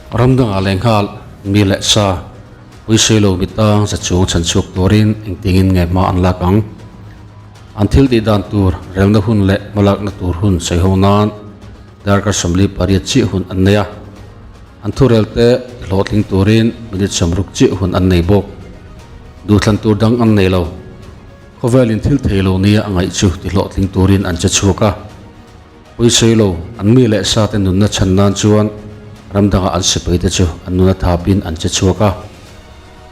Ram dangah leh nghal mi leh sa puisei lo mi tang za chung chhan chhuak turin engtingin nge hma an lak ang? An thil tih dan tur relna hun leh hmalakna tur hun sawi ho nan darkar 48 chiah hun an nei a. An thurel te hlawhtling turin minute 60 chiah hun an nei bawk. Duhthlan tur dang an nei lo. Khawvelin thil thei lo nia a ngaih chu ti hlawhtling turin an che chhuak a. Puisawi lo, an mi leh sa te nunna chhan nan chuan ram dangah an sipai te chu an nuna thapin an che chhuak a.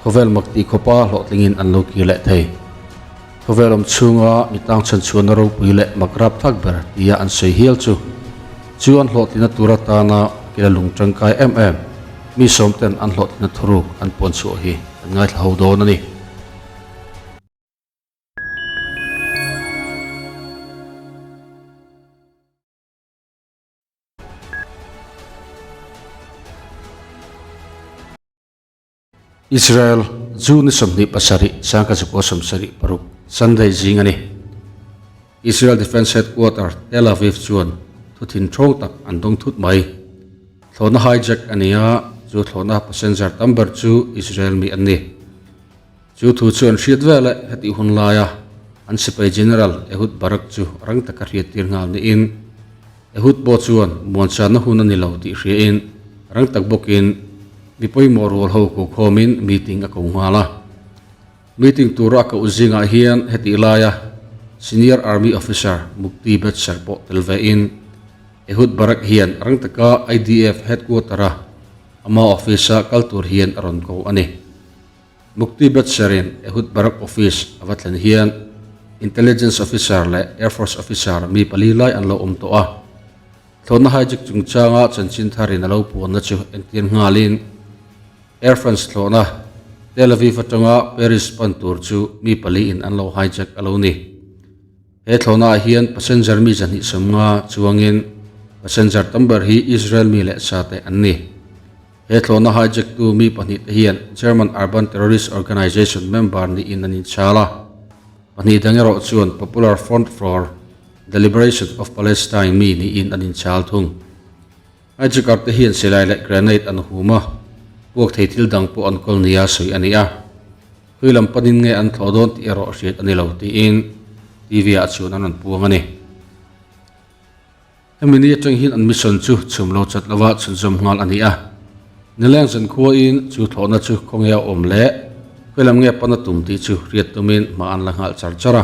Khawvel mak tih khawpa hlawhtlingin an lo kir leh thei. Khawvel awm chhunga mi tang chhan chhuahna ropui leh mak rap thlak ber tia an sawi hial chu chu an hlawhtlina tur atana kila lung tangkai em em mi sawmten an hlawhtlina thuruk an puan chhuah hi kan ngaithla ho dawn a ni. Israel, June ni 27, 1976, Sunday zing a ni. Israel Defence Headquarter, Tel Aviv chuan thu thin thawng tak an dawng thut mai. Thlawhna hijack a ni a, chu thlawhna passenger tam ber chu Israel mi an ni. Chu thu chu an hriat vel e, hetih hun laia an sipai General Ehud Barak chu rang taka hriattir nghal niin Ehud pawh chuan muanchana hun a ni lo tih hriain rang tak bawkin mi pawimawh rual ho ko khawmin meeting a ko nghal a. Meeting tura a koh zingah hian hetih laia Senior Army Officer Mukti Betser pawh tel vein Ehud Barak hian rang taka IDF headquarter-a ama office-a kal tur hian a rawn ko a ni. Mukti Betserin Ehud Barak office a va thlen hian Intelligence Officer leh Air Force Officer mi pali lai an lo awm tawh a. Thlawhna hijack chungchanga chanchin tharin a lo puanna chu entir nghalin Air France thlawhna Tel Aviv atanga Paris pan tur chu mi pali in an lo hijack a lo ni. He thlawhna ah hian passenger mi 250 chuangin passenger tam ber hi Israel mi leh sa te an ni. He thlawhna hijack tu mi pahnih te hian German Urban Terrorist Organization member niin an inchhal a, pahnih dang erawh chuan Popular Front for the Liberation of Palestine mi niin an inchhal thung. Hijacker te hian silai leh grenade an hum a, puak thei thil dang pawh an kawl nia sawi a ni a. Khawi lam panin nge an thlawh dawn tih erawh hriat a ni lo tiin TV ah chuan an rawn puang a ni. Hemi ni atang hian an mission chu chhum lo chat lova chhunzawm nghal a ni a. Nileng zan khuain chu thlawhna chu khawnge a awm leh khawi lam nge pan a tum tih chu hriat tumin hma an la nghal char char a.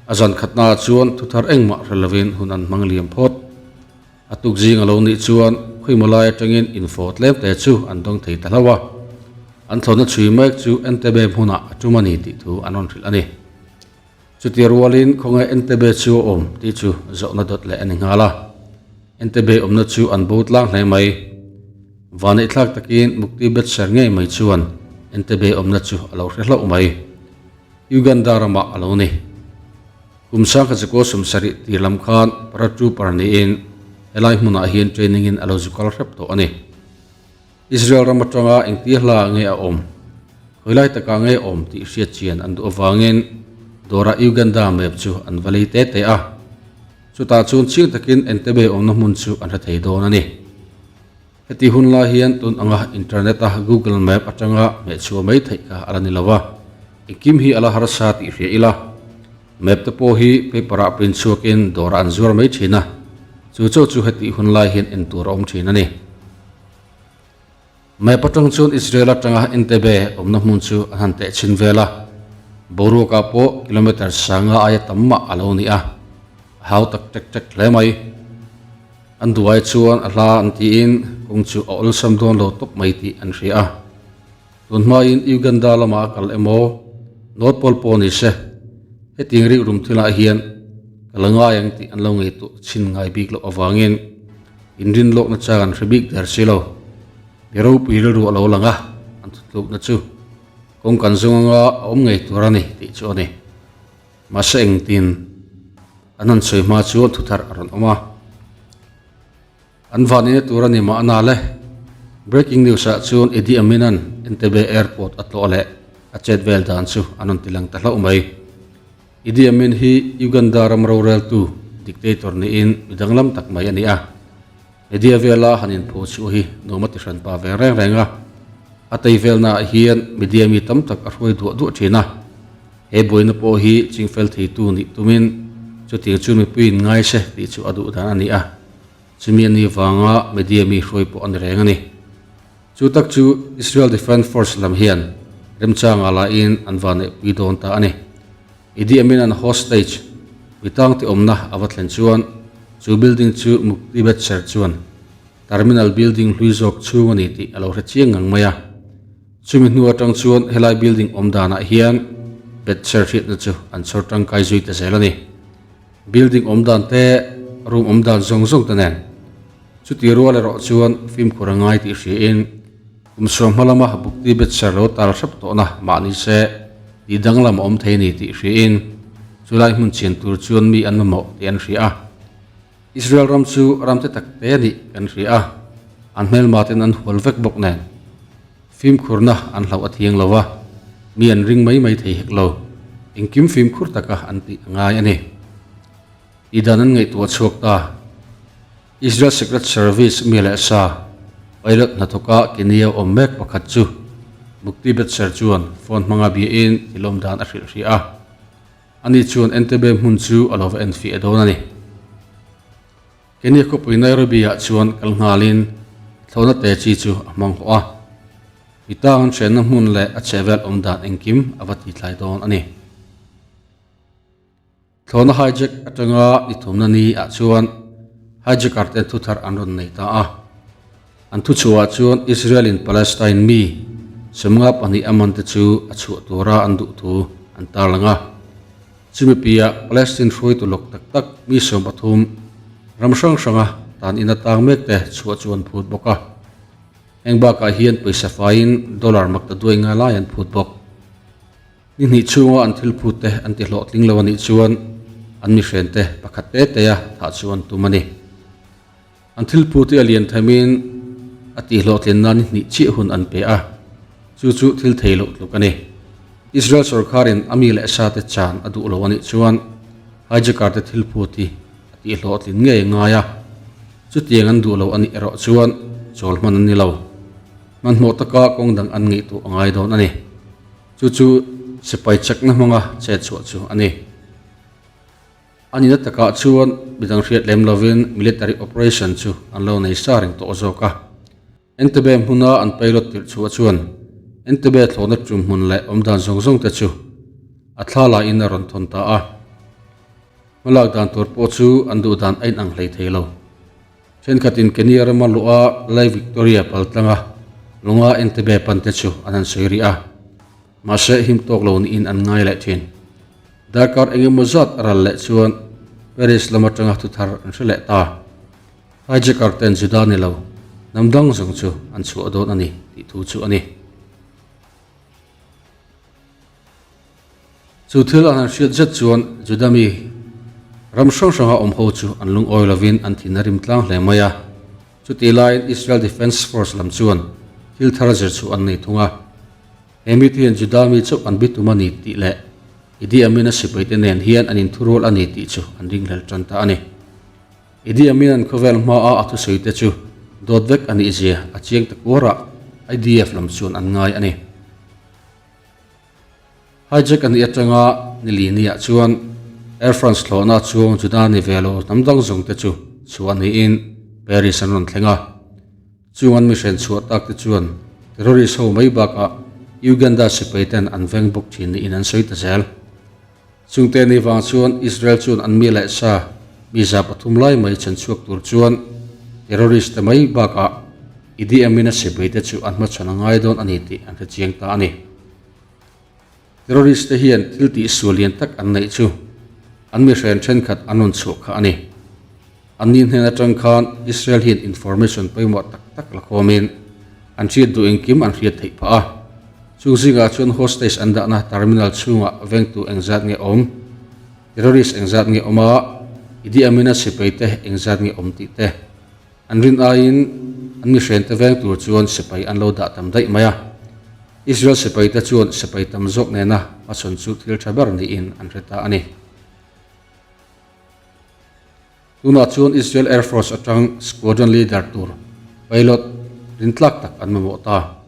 A zan khatnaah chuan thuthar engmah hre lovin hun an hmang liam phawt. A tuk zing a lo nih chuan khawimaw lai atangin infawh tlem te chu an dawng thei ta hlauh a. An thlawhna chhui mek chu Entebbe hmunah a tum a ni tih thu an rawn hrilh a ni. Chuti rualin khawnge Entebbe chu a awm tih chu zawhna dawt leh a ni nghal a. Entebbe awmna chu an bo tlang hle mai. Vanneih thlak takin Mukti Betser ngei mai chuan Entebbe awmna chu a lo hre hlauh mai. Uganda ramah a lo ni. Kum 1970 tir lam khan paratrooper niin helai hmunah hian training in a lo zu kal hrep tawh a ni. Israel ram atanga engti hla nge a awm, khawilai takah nge awm tih hriat chian an duh avangin dawrah Uganda map chu an va lei te te a. Chutah chuan chiang takin Entebbe awmna hmun chu an hre thei dawn a ni. Heti hun lai hian tun anga internet a Google map atanga hmehchhuah mai theih kha a la ni lo a, engkim hi a la harsa tih hria ila. Map te pawh hi paper ah print chhuakin dawrah an zuar mai thin a, chu chauh chu heti hun lai hian en tur a awm thin a ni. Map atang chuan Israel atanga Entebbe awmna hmun chu an han teh chhin vel a, boruakah pawh kilometre sanga aia tam mah a lo ni a, a hau tak ṭek ṭek hle mai. An duai chuan a hla an tiin kawng chu a awlsam dawn lo tawp mai tih an hria a. Tun hmain Uganda lamah a kal emaw, North Pole pawh ni se, hetiang rikrum thilah hian ka la ngai ang tih an lo ngaihtuah chhin ngai bik loh avangin inrin lawkna chang an hre bik der si lo. Mi ropui rilru a lo lang a, an thutlukna chu kawng kan zawng anga a awm ngei tur a ni tih chu a ni. Mahse engtin an han sawi hma chuan thuthar a rawn awm a. An vanina tur a ni mah a le. Breaking news ah chuan Idi Amin-a'n Entebbe Airport a tlawh leh a chet vel dan chu an rawn ti lang ta hlauh mai. Idi Amin hi Uganda ram roreltu, dictator niin mi danglam tak mai a ni a. Media vela han inpho chhuah hi nuam a ti hran pa ve reng reng a. A tei velnaah hian media mi tam tak a hruai duah duah thin a. He buaina pawh hi chingfel theitu nih tumin chutiang chu mipuiin ngai se tih chu a duh dan a ni a. Chumi a ni vanga media mi hruai pawh a ni reng a ni. Chu tak chu Israel Defence Force lam hian remchanga lain an vanneihpui dawn ta a ni. Idi Amin an hostage mi tangte awmna a va thlen chuan chu building chu Mukti Betser chuan terminal building hlui zawk chhung a ni tih a lo hre chiang ngang mai a. Chumi hnu atang chuan helai building awm danah hian Betser hriatna chu an chhawr tangkai zui ta zel a ni. Building awm dan te, room awm dan zawng zawng te nen. Chuti rual erawh chuan fimkhur a ngai tih hriain kum suam hma lama Bukti Betser lo tar hrep tawhna mahni se tih danglam a awm thei a ni tih hriain chulai hmun chian tur chuan mi an mamawh tih an hria a. Israel ram chu ram te tak te a nih kan hria a, an hmelma ten an hual vek bawk nen. Fimkhurna an hlauh a thiang lo a, mi an ring mai mai thei hek lo. Engkim fimkhur taka an tih a ngai a ni. Tih dan an ngaihtuah chhuak ta. Israel Secret Service mi leh sa, pilot hnathawka Kenya awm mek pakhat chu Mukti Betser chuan phone hmanga biain thilawm dan a hrilh hrih a. Ani chuan Entebbe hmun chu a lo va enfiah dawn a ni. Kenya khawpui Nairobi-ah chuan kal nghalin thlawhna te chi chu a hmang hawh a, mi tang an hrenna hmun leh a chhehvel awm dan engkim a va tithlai dawn a ni. Thlawhna hijack atanga ni thumna ni ah chuan hijacker ten thu thar an rawn nei ta a, an thuchhuah ah chuan Israel in Palestine mi 52 a man te chu a chhuah tura an duh thu an tarlang a. Chumi piah Palestine hruaitu lawk tak tak mi 13 ram hrang hranga tan in atang mek te chhuah chu an phut bawk a. Heng bakah hian pawisa faiin dollar mak ta duai ngai lai an phut bawk. Ni hnih chhunga an thil phut te an ti hlawhtling lo a nih chuan an mihren te pakhat te te a thah chu an tum a ni. An thil phut hi a lian thamin a tih hlawhtlin nan ni hnih chiah hun an pe a, chu chu thil thei loh tluk a ni. Israel sorkarin a mi leh sa te chan a duh lo a nih chuan hijacker te thil phut hi a tih hlawhtlin ngei a ngai a, chutiang an duh lo a nih erawh chuan chawl hman an ni lo. Hmanhmawh taka kawng dang an ngaihtuah a ngai dawn a ni. Chu chu sipai chakna hmanga chet chhuah chu a ni. A nihna takah chuan midang hriat lem lovin military operation chu an lo nei sa reng tawh zawk a. Entebbe hmuna an pilot tirh chhuah chuan Entebbe thlawhna tum hmun leh awmdan zawng zawng te chu a thla laiin a rawn thawn ta a. Hmalak dan tur pawh chu an duh dan a inang hlei thei lo. Thenkhatin Kenya rama luha Lake Victoria paltlanga lunga Entebbe pan te chu an han sawi rih a. Mahse him tawk lo niin an ngai leh thin. Darkar eng emaw zat a ral leh chuan Paris lam atanga thu thar an hre leh ta. Hijacker ten Juda ni lo, hnam dang zawng chu an chhuah dawn a ni tih thu chu a ni. Chu thil an han hriat zet chuan Juda mi ram hrang hranga awm ho chu an lungawi lovin an thin a rim tlang hle mai a. Chutih laiin Israel Defence Force lam chuan thil thar zir chhuah an nei thung a. He mite hian Juda mi chauh an bitum a ni tih leh Idi Amin-a sipaite nen hian an inthurual a ni tih chu an ringhlel tan ta a ni. Idi Amin-a'n khawvel hmaa a thusawite chu dawt vek a nih zia a chiang ta kuarah IDF lam chuan an ngai a ni. Hijack a nih atanga ni li niah chuan Air France thlawhna chuang Juda ni ve lo hnam dang zawng te chu chhuah niin Paris an rawn thleng a. Chung an mihren chhuah tak te chuan terrorist ho mai bakah Uganda sipai ten an veng bawk thin niin an sawi ta zel. Chungte ni vang chuan Israel chuan an mi leh sa mi 300 lai mai chhan chhuak tur chuan terrorist te mai bakah Idi Amin-a sipai te chu an hmachhawn a ngai dawn a ni tih an hre chiang ta a ni. Terrorist te hian thil tih sual lian tak an neih chu an mihren thenkhat an rawn chhuah kha a ni. An ni hnen atang khan Israel hian information pawimawh tak tak la khawmin an hriat duh engkim an hriat theih phah a. Chung zingah chuan hostage an dahna terminal chhungah vengtu engzat nge awm, terrorist engzat nge awm a, Idi Amin-a sipai te engzat nge awm tih te. An rin aiin an mihren te veng tur chuan sipai an lo dah tam daih mai a. Israel sipai te chuan sipai tam zawk nena hmachhawn chu thil tha ber niin an hre ta a ni. Tunah chuan Israel Air Force atang squadron leader tur pilot rintlak tak an mamawh ta.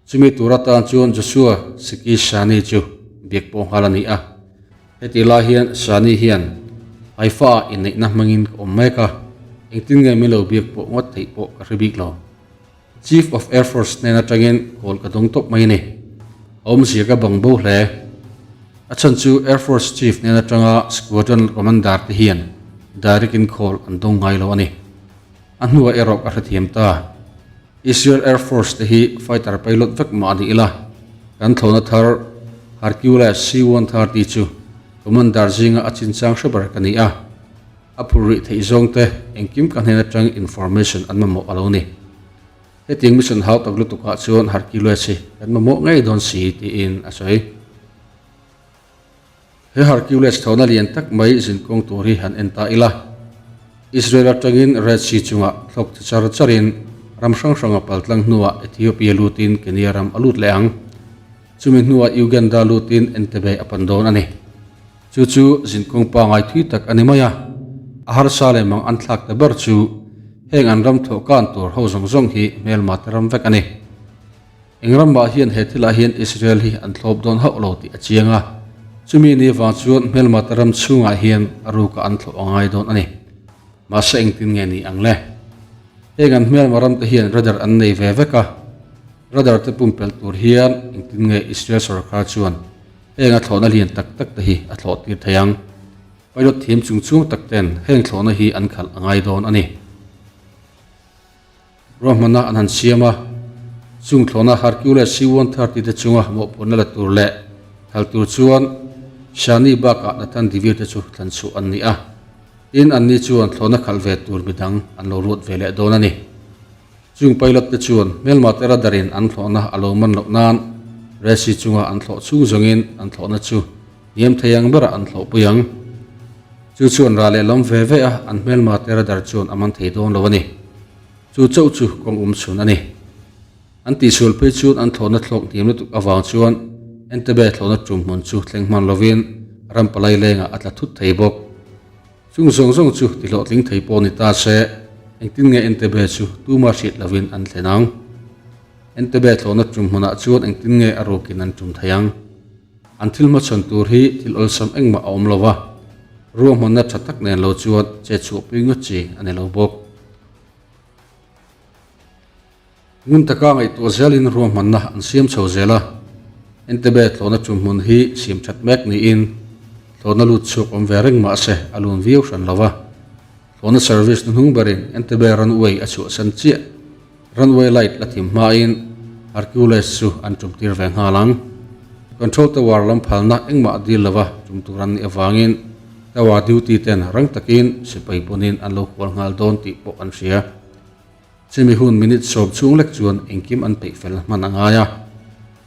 Chumi tur atan chuan Joshua Siki Shani chu biak pawh nghal a ni a. Hetih lai hian Shani hian Haifa-ah inneihna hmangin ka awm mek a, engtin nge min lo biak pawh ngawt theih pawh ka hre bik lo. Chief of Air Force hnen atangin call ka dawng tawp mai a ni. A awmzia ka bang bo hle. A chhan chu Air Force Chief hnen atanga Squadron Commander te hian direct in call an dawng ngai lo a ni. A hnuah erawh ka hrethiam ta. Israel Air Force te hi fighter pilot vek mah a ni ila, kan thlawhna thar Hercules C-130 chu Commander zinga a chinchang hre ber ka ni a. A phur rih theih zawng te engkim ka hnen atang information an mamawh a lo ni. Hetiang mission hau tak lutukah chuan Hercules hi kan mamawh ngei dawn si tiin a sawi. He Hercules thlawhna lian tak mai zinkawng tur hi han en ta ila, Israel atangin Red Sea chungah thlawk thi char charin ram hrang hranga paltlang hnuah Ethiopia lutin Kenya ram a lut leh ang. Chumi hnuah Uganda lutin Entebbe a pan dawn a ni. Chu chu zinkawng pangai thui tak a ni mai a, a harsa leh mang an thlak ta ber chu heng an ram thawhkan tur ho zawng zawng hi hmelma te ram vek a ni. Eng ramah hian he thilah hian Israel hi an thlawp dawn hauh lo tih a chiang a, chumi ni vang chuan hmelmate ram chhungah hian a ruka an thlawh a ngai dawn a ni. Mahse engtin nge ni ang le? Heng an hmelma ramte hian radar an nei ve vek a, radar te pumpelh tur hian engtin nge Israel sorkar chuan heng a thlawhna lian tak tak te hi a thlawh tir thei ang? Pilot thiam chung chung tak ten heng thlawhna hi an khalh a ngai dawn a ni. Ruahmanna an han siam a, chung thlawhna Hercules C-130 te chunga mawhphurhna la tur leh thal tur chuan Shani bakah Nathan Devere te chu thlan chhuah an ni a, tin anni chuan thlawhna khalh ve tur midang an lo ruat ve leh dawn a ni. Chung pilot te chuan hmelma te radar in an thlawhna a lo man loh nan Resi chunga an thlawh chhung zawngin an thlawhna chu hniam thei ang berah an thlawhpui ang. Chu chuan rah leh lam ve ve a, an hmelma te radar chuan a man thei dawn lo a ni. Chu chauh chu kawng um chhun a ni. An tihsual phei chuan an thlawhna thlawk hniam lutuk avang chuan Entebbe thlawhna tum hmun chu thleng hman lovin ram palai lengah a tla thut thei bawk. Chung zawng zawng chu tihlawhtling thei pawh ni ta se, engtin nge Entebbe chu tuma hriat lovin an thlen ang? Entebbe thlawhna tum hmunah chuan engtin nge a rukin an tum thei ang? An thil hmachhawn tur hi thil awlsam engmah a awm lo va, ruahmanna tha tak nen lo chuan che chhuahpui ngawt chi a ni lo bawk. Ngun taka ngaihtuah zelin ruahmanna an siam chho zel a, Entebbe thlawhna chu hmun hi siam that mek niin thlawhna lut chhuak awm ve reng mah se a lun viau hran lo va. Thlawhna service hnuhnung berin Entebbe runway a chhuahsan chiah. Runway light la thim hmain Hercules chu an tum tir ve nghal ang. Control tower lam phalna engmah dil lova tum tur an nih avangin tower duty ten rang takin sipai pawnin an lo hual nghal dawn tih pawh an hria. Chumi hun minute sawm chhung lek chuan engkim an peih fel hman a ngai a.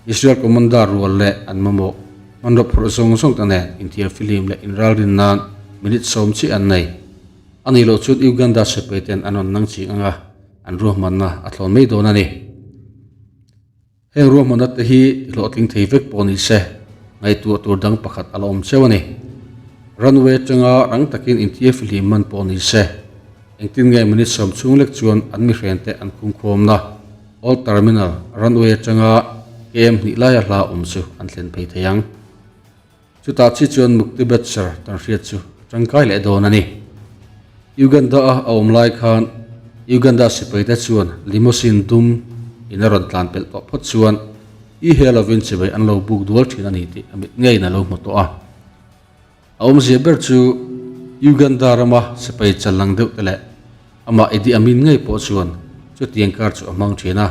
Israel commander rual leh an mamawh hmanraw phurh zawng zawng te nen inthiar fihlim leh inralrin nan minute sawm chiah an nei. A nih loh chuan Uganda sipai ten an rawn nang ching ang a. An ruahmanna a thlawn mai dawn a ni. Heng ruahmanna te hi tihlawhtling thei vek pawh ni se, ngaihtuah tur dang pakhat a la awm cheu a ni. Runway atanga rang takin inthia fihlim man pawh ni se, engtin nge minute sawm chhung lek chuan an mihrente an khumkhawmna Old Terminal runway atanga KM hnih laia hla awm chu an thlen phei thei ang. Chutah chi chuan Mukti Betser tan hriat chu a tangkai leh dawn a ni. Uganda-a a awm lai khan Uganda sipaite chuan limousine dum in a rawn tlan pelh tawh phawt chuan i he lovin chibai an lo buk dual thin a ni tih a mit ngeiin a lo hmu tawh a. A awmzia ber chu Uganda rama sipai challang deuh te leh amah Idi Amin ngei pawh chuan chutiang car chu a hmang thin a.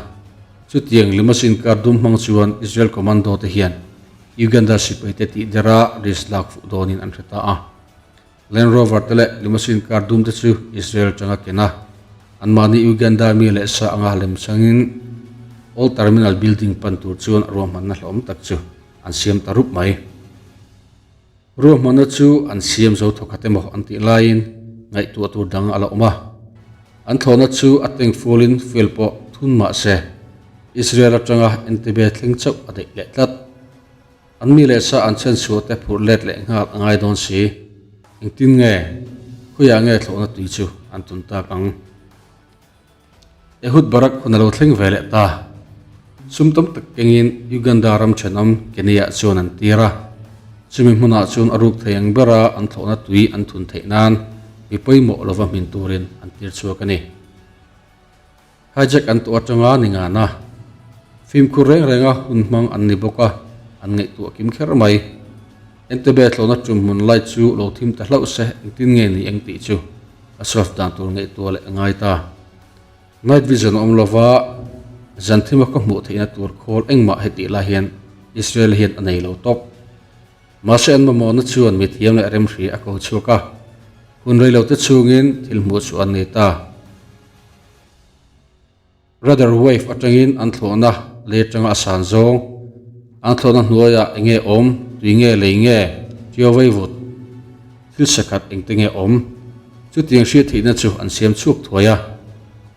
Chutiang limousine car dum hmang chuan Israel commando te hian Uganda sipaite tih dera risk lak fuh dawnin an hre ta a. Land Rover te leh limousine car dum te chu Israel atanga ken a, anmahni Uganda mi leh sa anga lem changin Old Terminal Building pan tur chuan ruahmanna hlauhawm tak chu an siam ta rup mai. Ruahmanna chu an siam zo thawkhat emaw an tih laiin ngaihtuah tur dang a la awm a. An thlawhna chu a tank full-in fuel pawh thun mah se, Israel atanga Entebbe thleng chauh a daih leh tlat. An mi leh sa an chhenchhuah te phurh let leh nghal a ngai dawn si. Engtin nge? Khawiah nge thlawhna tui chu an tun tak ang? Ehud Barak hun a lo thleng ve leh ta. Sum tam tak kengin Uganda ram thenawm Kenya chuan an tir a. Chumi hmunah chuan a ruk thei ang bera an thlawhna tui an thun theih nan mi pawimawh lova hmin turin an tir chhuak a ni. Hijack an tuah atanga ni ngan a. Fimkhur reng renga hun hmang an ni bawk a, an ngaihtuah kim kher mai. Entebbe thlawhna tum hmun light chu lo thim ta hlauh se engtin nge ni eng tih chu a solve dan tur ngaihtuah leh a ngai ta. Night vision a awm lova, zan thima ka hmuh theihna tur khawl engmah hetih lai hian Israel hian a nei lo tawp. Mahse an mamawhna chuan mithiam leh remhri a ko chhuak a, hun reilote chhungin thil hmuh chu an nei ta. Radar wave atangin an thlawhna lei atanga a san zawng, an thlawhna hnuaiah eng nge awm, tui nge lei nge, tia vaivut, thil sakhat engte nge awm, chutiang hriat theihna chu an siam chhuak thuai a.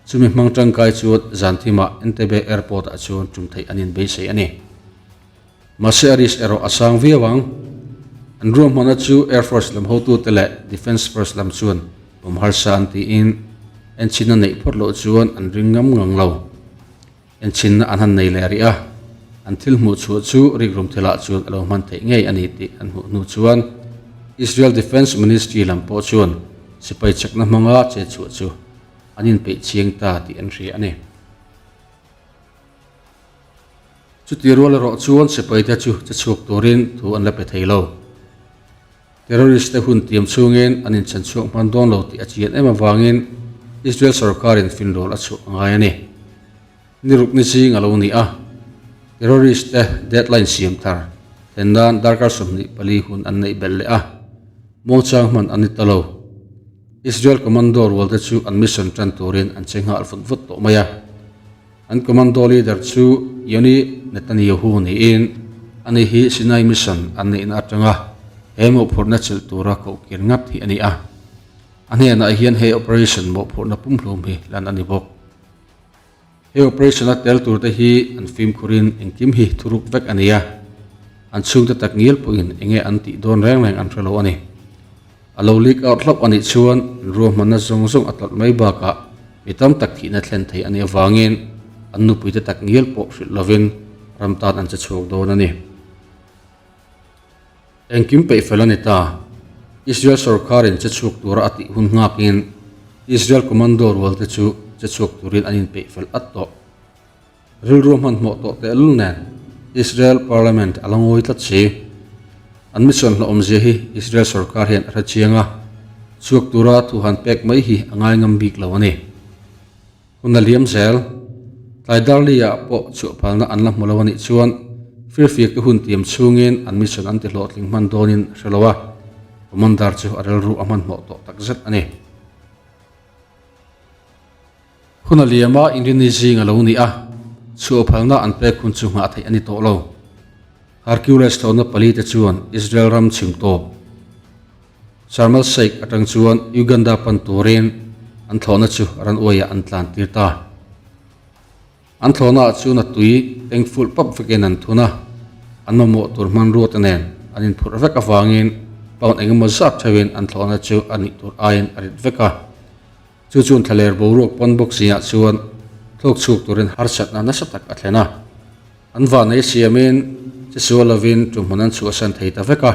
Chumi hmang tangkai chuan zan thimah Entebbe Airport ah chuan tum theih an inbeisei a ni. Mahse a risk erawh a sang viau ang. An ruahmanna chu Air Force lam hotute leh Defence Force lam chuan pawm harsa an tiin enchhinna neih phawt loh chuan an ring ngam ngang lo. Enchhinna an han nei leh rih a, an thil hmuh chhuah chu rikrum thilah chuan a lo hman theih ngei a ni tih an hmuh hnu chuan Israel Defence Ministry lam pawh chuan sipai chakna hmanga che chhuah chu an inpeih chiang ta tih an hria a ni. Chuti rual erawh chuan sipaite chu che chhuak turin thu an la pe thei lo. Terrorist te hun tiam chhungin an inchhan chhuak hman dawn lo tih a chian em avangin Israel sorkarin finrawl a chhuah a ngai a ni. Ni ruk ni zing a lo ni a, terrorist te deadline siam thar thlen nan darkar 24 hun an neih belh leh a, muangchang hman an ni ta lo. Israel commando rualte chu an mission tan turin an che nghal vut vut tawh mai a. An commando leader chu Yoni Netanyahu niin ani hi Sinai mission an neihna atanga he mawhphurhna chelh tura kohkir ngat hi a ni a. A hnenah hian he operation mawhphurhna pumhlum hi lan a ni bawk. He operation a tel turte hi an fimkhurin engkim hi thuruk vek a ni a, an chhungte tak ngial pawhin enge an tih dawn reng reng an hre lo a ni. A lo leak out hlauh a nih chuan an ruahmanna zawng zawng a tlawlh mai bakah mi tam tak thihna thlen thei a nih avangin an nupuite tak ngial pawh hrilh lovin ram tan an che chhuak dawn a ni. Engkim peih fel a ni ta. Israel sorkarin che chhuak tura a tih hun nghakin Israel commando rualte chu che chhuak turin an inpeih fel at tawh. Rilru hmanhmawh tawh tehlul nen Israel Parliament a la ngawi tlat si. An mission hlauhawmzia hi Israel sorkar hian a hre chiang a, chhuak tura thu han pek mai hi a ngai ngam bik lo a ni. Hun a liam zel. Tlai Darli-ah pawh chhuahphalna an la hmu lo a nih chuan firfiak te hun tiam chhungin an mission an ti hlawhtling hman dawnin a hre lo a, Commander chu a rilru a hmanhmawh tawh takzet a ni. Hun a liam a, Inrini zing a lo ni a, chhuah phalna an pek hun chu nghah theih a ni tawh lo. Hercules tlawhna palite chuan Israel ram chhim tawp Sharm el Sheikh atang chuan Uganda pan turin an thlawhna chu runway-ah an tlan tir ta. An thlawhnaah chuan a tui eng fulh pap vekin an thun a, an mamawh tur hmanrua te nen an inphurh vek avangin pound engemaw zat theuhin an thlawhna chu a nih tur aiin a rit vek a. Chu chuan thlaler boruak pawn bawk zingah chuan thlawk chhuk turin harsatna nasa tak a thlen a. An vanei siamin che sual lovin tumhmun an chhuahsan thei ta vek a.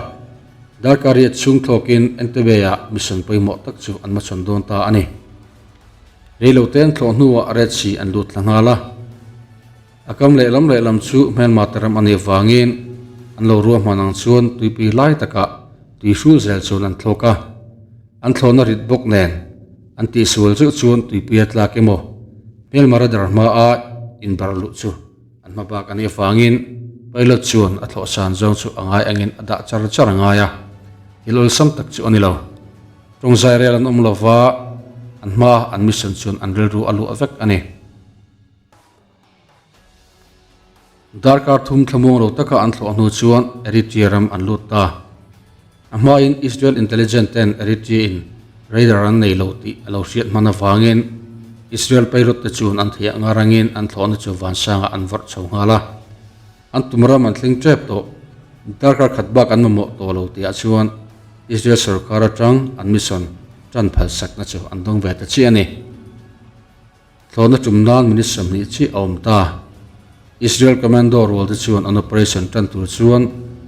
Darkar riat chhung thlawkin Entebbe-ah mission pawimawh tak chu an hmachhawn dawn ta a ni. Reilote an thlawh hnuah Red Sea an lut thla nghal a. A kam lehlam lehlam chu hmelma te ram a nih avangin an lo ruahman ang chuan tuipui lai takah tui hrul zel chuan an thlawk a. An thlawhna rit bawk nen an tihsual zeuh chuan tuipui a tlak emaw hmelma radar hmaa inbarh luh chu an hma bak a nih avangin pilot chuan a thlawh san zawng chu a ngai angin a dah char char a ngai a, thil awlsam tak chu a ni lo. Tawngzai rel an awm lova an hmaa an mission chuan an rilru a luah vek a ni. Darkar thum thlamuang lo taka an thlawh hnu chuan Eritrea ram an lut ta. A hmain Israel intelligence ten Eritrea in radar an nei lo tih a lo hriat hman avangin Israel pilot te chuan an theih anga rangin an thlawhna chu vansangah an vawrh chho nghal a. An tum ram an thleng tep tawh. Darkar khat bak an mamawh tawh lo tihah chuan Israel sorkar atang an mission. Ṭan phalsakna chu an dawng ve ta chiah a ni. Thlawhna ṭum nan minute 20 chiah a awm ta. Israel commando rual te chuan an operation ṭan tur chuan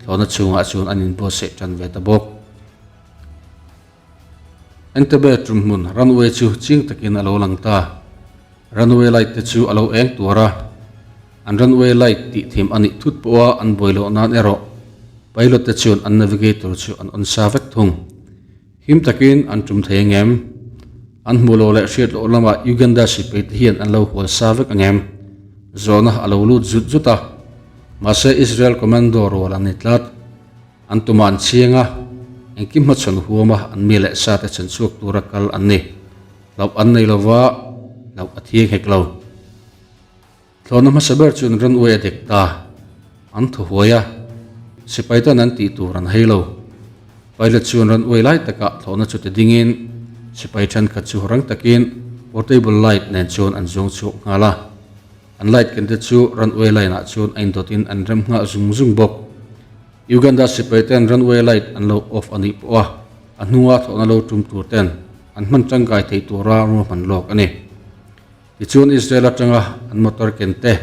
thlawhna chhungah chuan an inbuatsaih ṭan ve ta bawk. Entebbe ṭum hmun runway chu ching takin a lo lang ta. Runway light te chu a lo eng tuar a. An runway light tih thim a nih thut pawha an buai loh nan erawh pilot te chuan an navigator chu an on sa vek thung. Him takin an tum thei angem? An hmuh loh leh hriat loh lamah Uganda sipai te hian an lo hual sa vek angem? Zawhna a lo lut zut zut a. Mahse Israel commando rual an ni tlat. An tumah an chiang a, engkim hmachhawn huama an mi leh sa te chhan chhuak tura kal an ni. Hlauh an nei lova, hlauh a thiang hek lo. Thlawhna hmasa ber chuan runway a dek ta. An thaw huai a, sipai tan an tih tur an hei lo. Pilot chuan runway lai takah thlawhna chu ti dingin sipai thenkhat chu rang takin portable light nen chuan an zuang chhuak nghal a. An light ken te chu runway line ah chuan a indawtin an rem nghal zung zung bawk. Uganda sipai ten runway light an lo off a nih pawh a, a hnunga thlawhna lo tum tur ten an hman tangkai theih tura ruahman lawk a ni. Tichuan Israel atanga an motor ken te,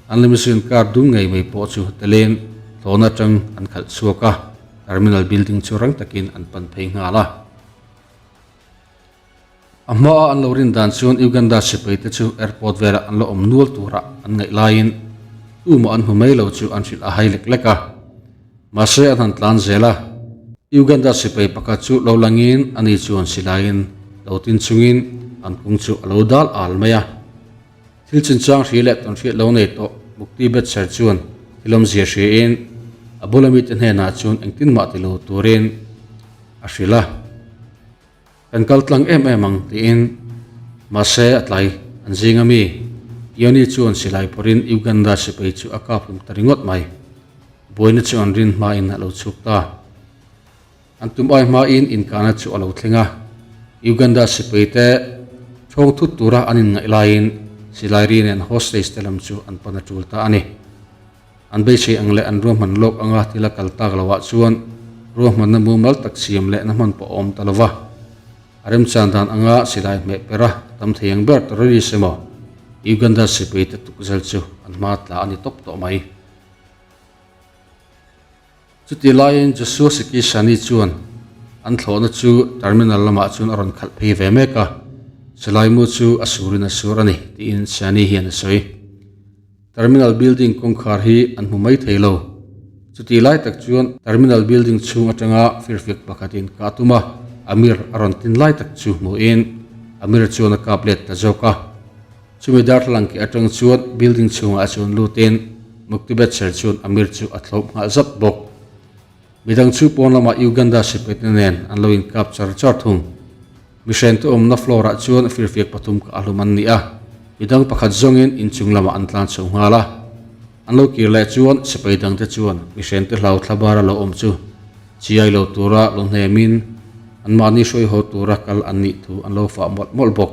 an limousine car dum ngei mai pawh chu teleng thlawn atang an khalh chhuak a, terminal building chu rang takin an pan phei nghal a. A hmaa an lo rin dan chuan Uganda sipai te chu airport velah an la awm nual turah an ngaih laiin tumah an hmu mai lo chu an hrilh a hai lek lek a. Mahse an han tlan zel a, Uganda sipai pakhat chu lo langin ani chuan silaiin lo tin chungin an kung chu a lo dal al mai a. Thil chinchang hri leh tawn hriat lo nei tawh Mukti Betser chuan thil awmzia hriain a bula mite hnenah chuan engtin mah ti lo turin a hrilh a. Kan kal tlang em em ang tiin mahse a tlai an zing ami Yoni chuan silai phawrhin Uganda sipai chu a kap hlum ta ringawt mai. Buaina chu an rin hmain a lo chhuk ta. An tum ai hmain inkahna chu a lo thleng a, Uganda sipai te thawng thut tura an inngaih laiin silai ri nen hostage te lam chu an pan a tul ta a ni. An beisei ang leh an ruahman lawk anga thil a kal tak loah chuan ruahmanna mumal tak siam leh na hman pawh a awm ta lo va. A remchan dan anga silai hmeh per a tam thei ang ber terrorist emaw Uganda sipai te tukzel chu an hma tla a ni tawp tawh mai. Chutih laiin Joshua Sikishani chuan an thlawhna chu terminal lamah chuan a rawn khalh phei ve mek a, silai mu chu a surin a sur a ni, tiin Shani hian a sawi. Terminal building kawngkhar hi an hmu mai thei lo. Chutih lai tak chuan terminal building chhung atanga firfiak pakhatin kah tum a, Amir a rawn tin lai tak chu hmuhin Amir chuan a kap let ta zawk a. Chumi darthlalang keh atang chuan building chhungah chuan lutin Mukti Betser chuan Amir chu a thlawp nghal zat bawk. Midang chu pawn lamah Uganda sipaite nen an lo inkap char char thung. Mihrente awmna floor ah chuan firfiak pathum ka ahlum an ni a, midang pakhat zawngin inchung lamah an tlan chho nghal a. An lo kir leh chuan sipai dangte chuan mihrente hlau thlabara lo awm chu chiai lo tura lo hnemin anmahni hruaihaw tura kal an nih thu an lo fah mawlh mawlh bawk.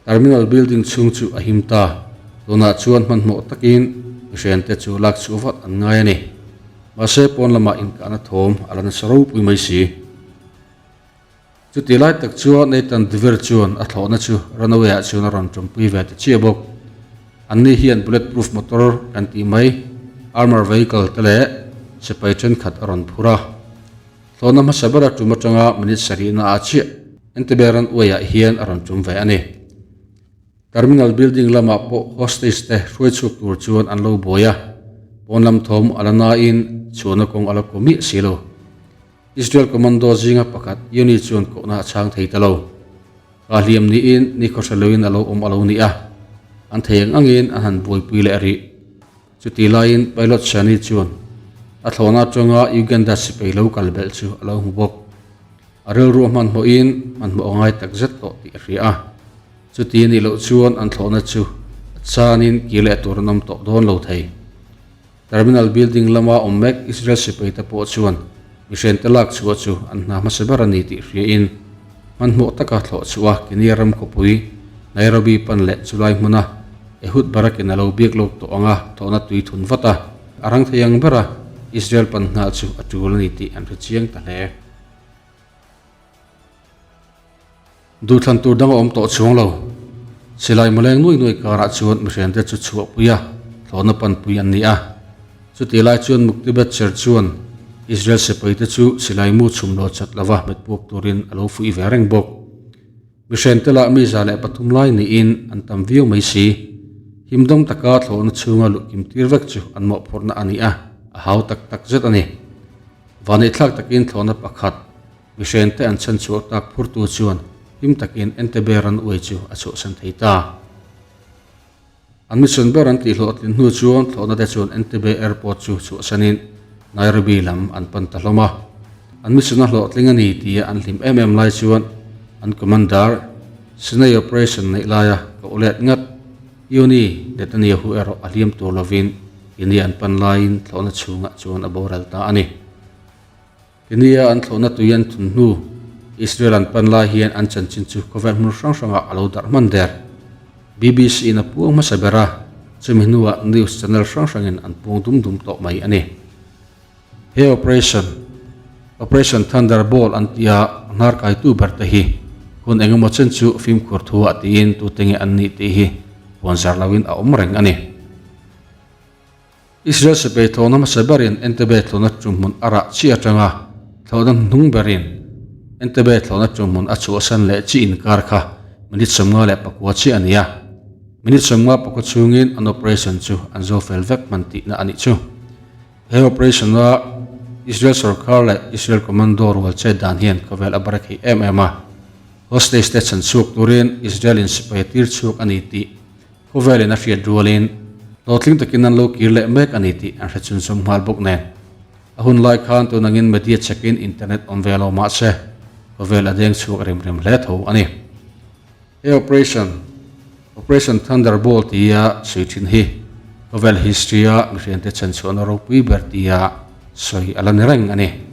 Terminal building chhung chu a him ta. Tunah chuan hmanhmawh takin mihriante chu lak chhuah vat an ngai a ni. Mahse pawn lamah inkahna thawm a la nasa ropui mai si. Chutih lai tak chuan Nathan Dvir chuan a thlawhna chu runway ah chuan a rawn tawmpui ve ta chiah bawk. Anni hian bullet proof motor kan tih mai armour vehicle te leh sipai thenkhat a rawn phur a. Thlawhna hmasa bera tum atanga minute sarihna ah chiah Entebbe runway ah hian a rawn tum ve a ni. Terminal building lamah pawh hostage te hruai chhuak tur chuan an lo buai a, pawn lam thawm a la nain chhuahna kawng a la kaw miah si lo. Israel commando zinga pakhat Yoni chuan kohna a chhang thei ta lo. Ka hliam niin nikhaw hre loin a lo awm a lo ni a, an thei ang angin an han buaipui leh rih. Chutih laiin Pilot Shani chuan a thlawhna atanga Uganda sipai lo kal belh chu a lo hmu bawk. A rilru a hmanhmawhin hmanhmawh a ngai tak zet tawh tih a hria a. Chuti a nih loh chuan an thlawhna chu a chanin kir leh tur an awm tawh dawn lo thei. Terminal building lama awm mek Israel sipai te pawh chuan mihriante lak chhuah chu an hna hmasa ber a ni tih hriain hmanhmawh taka thlawh chhuah a Kenya ram khawpui Nairobi pan leh chulai hmuna Ehud Barak-in a lo biak lawk tawh anga thawhna tui thun vat a, a rang thei ang bera Israel pan nghal chu a tul a ni tih an hre chiang ta hle. Duhthlan tur dang a awm tawh chuang lo. Silai mawleng nuai nuai karah chuan mihriante chu chhuahpui a, thlawhna panpui an ni a. Chutih lai chuan Mukti Betcher chuan Israel sipaite chu silai mu chhum lo chat lova hmet puak turin a lo fuih ve reng bawk. Mihriante lah mi 103 lai niin an tam viau mai si. Himdawm taka thlawhna chhunga luh kim tir vek chu an mawhphurhna a ni a, a hau tak tak zet a ni. Vaneihthlak takin thlawhna pakhat Mihriante an chhan chhuah tak phurtu chuan him takin Entebbe ran uai chu a chhuahsan thei ta. An mission ber an tihhlawhtlin hnu chuan thlawhna te chuan Entebbe Airport chu chhuahsanin Nairobi lam an pan ta hlawm a. An mission a hlawhtling a ni tia an hlim em em lai chuan an commander Sinai operation neih laia koh let ngat Yoni Netanyahu erawh a hliam tur lovin Kenya an pan laiin thlawhna chhungah chuan a boral ta a ni. Kenya an thlawhna tui an thun hnu Israel an pan lai hian an chanchin chu khawvel hmun hrang hrangah a lo darh hman der. BBC in a puang hmasa ber a, chumi hnuah news channel hrang hrangin an puang dum dum tawh mai a ni. He operation, Operation Thunderbolt an tia hnar kaitu ber te hi hun engemaw chen chu fimkhur thuah tiin tute nge an nih tih hi puanzar loin a awm reng a ni. Israel sipai thlawhna hmasa berin Entebbe thlawhna tumhmun a rah chi atanga thlawhna hnung berin Entebbe thlawhna tumhmun a chhuahsan leh chi inkar kha minute 54 chiah a ni a. Minute 54 chhungin an operation chu an zo fel vek hman tihna a nih chu. He operation-a Israel sorkar leh Israel commando rual chet dan hian khawvel a bar thei em em a. Hostage te chhan chhuak turin Israel-in sipai a tir chhuak a ni tih Khawvelin a hriat rualin hlawhtling takin an lo kir leh mek a ni tih an hre chhunzawm nghal bawk nen. A hun lai khan tun angin media chekin internet awm ve lo mah se, khawvel a deng chhuak rem rem hle tho a ni. He operation, Operation Thunderbolt tia sawi thin hi khawvel history-a mihriante chhanchhuahna ropui ber tia sawi a la ni reng a ni.